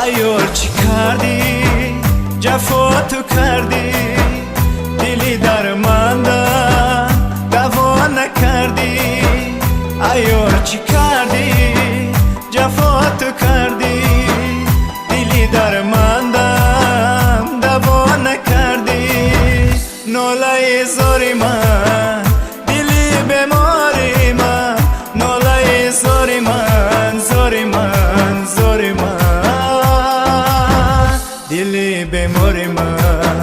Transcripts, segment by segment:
Айёр чӣ кардӣ, ҷафо ту кардӣ, дили дарманда даво накардӣ. Айёр чӣ кардӣ, ҷафо ту кардӣ, дили дармандам даво накардӣ. Нолаи зори ман, дили бемори ман, нолаи зори ман, зори ман, зори ман, дили бемори ман,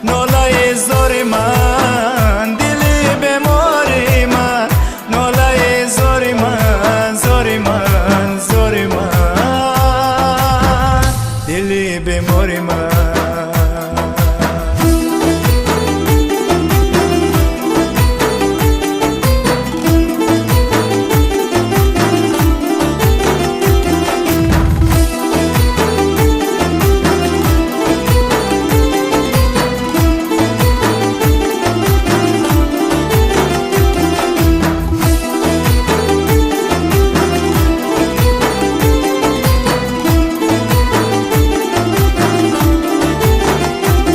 нолаи зори ман, дили бемори ман, нолаи зори ман, зори ман, зори ман, дили бемори ман.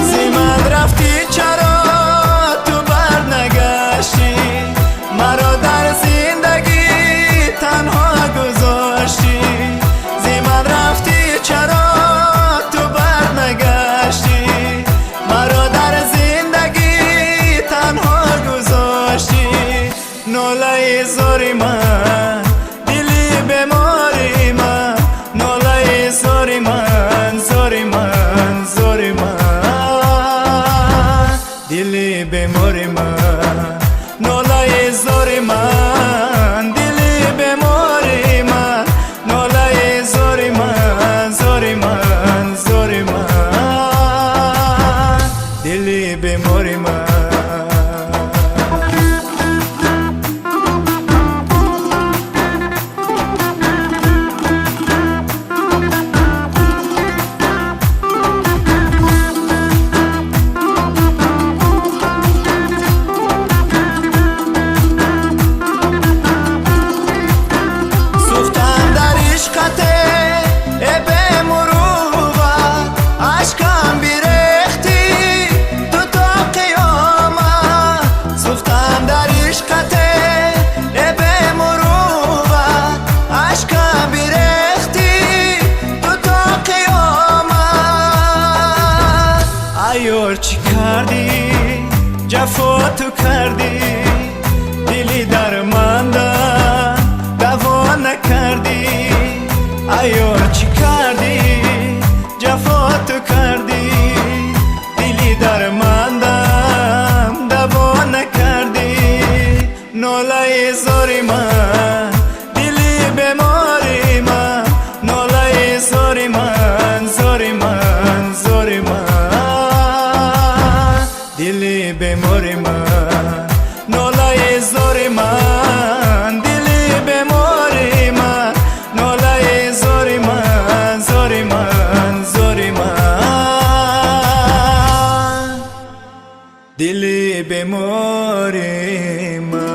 Зи ман рафтӣ, чаро ту барнагаштӣ? Маро дар зиндагӣ танҳо гузоштӣ. Зи ман рафтӣ, чаро ту барнагаштӣ? Маро дар зиндагӣ танҳо гузоштӣ. Нолаи зори ман, дили бемори ман, нолаи зори ман, зори ман, зори ман, дили бемори ман, нолаи зори ман, дили бемори ман, нолаи зори ман, зори ман, зори ман, дили бемори ман. Сӯхтам дар ишқате, э бемурувват, ашкам бирехтӣ ту то қиёмат. Сӯхтам дар ишқате, э бемурувват, ашкам бирехтӣ ту то қиёмат. Айёр чӣ кардӣ, ҷафо ту кардӣ, дили дарманда даво накардӣ. Айёр чӣ кардӣ, ҷафо ту кардӣ, дили дармандам даво накардӣ. Нолаи зори ман, дили бемори ман, нолаи зори ман, зори ман, зори ман, дили бемори ман, нолаи зори ман, дили бемори ман, нолаи зори ман, зори ман, зори ман, дили бемори ман.